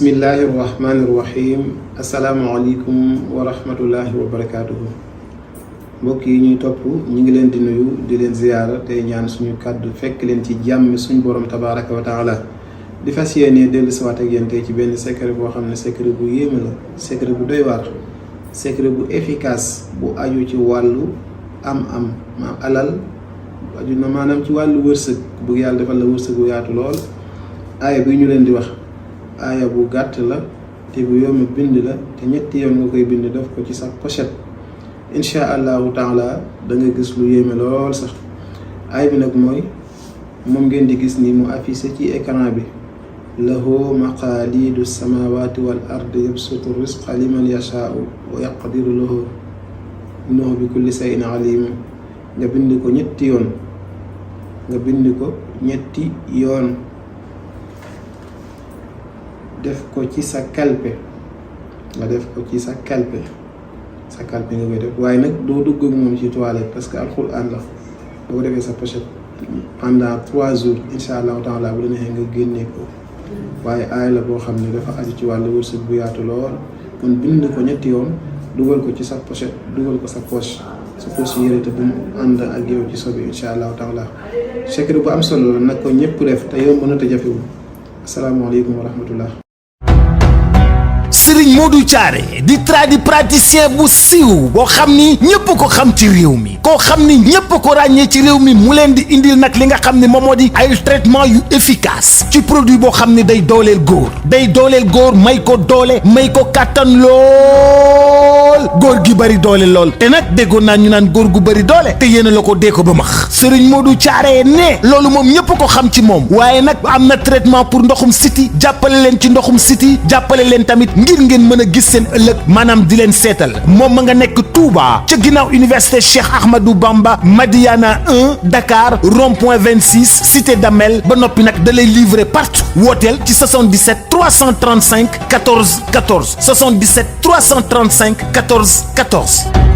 bismillahi rahmaani rahim asalaamaaleykum wa rahmatullahi wa barakaatuhu. mbokk yi ñuy topp ñu ngi leen di nuyu di leen ziyaara tey ñaan suñu kàddu fekk leen ci jàmm suñu borom tabaraka wa taala di fas yéene dellu siwaat ak yéen tey ci benn secret boo xam ne secret bu yéeme la, secret bu doy waar, secret bu efficace bu aju ci wàllu am alal aju na maanaam ci wàllu wërsëg bu yàlla defal la wërsëg bu yaatu lool. aaya bi ñu leen di wax aaya bu gàtt la te bu yomb bind la te ñetti yoon nga koy bind def ko ci sa pochette insha allahu taala da nga gis lu yéeme lool sax. aaya bi nag mooy moom ngeen di gis ni mu affiché ci écran bi, lahu maqalidu samawati wal ardi yabsutu risqa liman yashaau wa yaqdiru lahu innahu bi kulli shay'in alim. nga bind ko ñetti yoon, nga bind ko ñetti yoon, def ko ci sa kalpe, nga def ko ci sa kalpe nga koy def, waaye nag doo dugg ak moom ci toilette parce que alxuraan la. boo ko defee sa pochette pendant 3 jours insha allahu taala bu la neexee nga génnee ko. waaye aay la boo xam ne dafa aju ci wàllu wërsëg bu yaatu lool. kon bind ko ñetti yoon, dugal ko ci sa pochette, dugal ko sa poche yére te bu mu ànd ak yow ci sobi insha allahu taala. secret bu am solo la nag ko ñëpp def te yomb na te jafewul. asalaamaaleykum wa rahmatullah. Serigne Modou Thiaré di tradipraticien bu siiw boo xam ni ñëpp ko xam ci réew mi, koo xam ni ñëpp ko ràññee ci réew mi, mu leen di indil nag li nga xam ne moom moo di ay traitement yu efficace ci produit boo xam ne day dooleel góor may ko doole, may ko kàttan lool, góor gi bëri doole lool. te nag déggoon naa ñu naan góor gu bëri doole te yéen la ko dee ko ba max. Serigne Modou Thiaré ne loolu moom ñëpp ko xam ci moom, waaye nag am na traitement pour ndoxum siti, jàppale leen ci ndoxum siti, jàppale leen tamit ngir ngeen mën a gis seen ëllëg, maanaam di leen seetal. moom ma nga nekk Touba ca ginnaaw université Cheikh Ahmadou Bamba Madiana 1 Dakar rond-point 26 cité d'Amel. ba noppi nag da lay livrer partout. wooteel ci 77 335 14 14 77 335 14 14.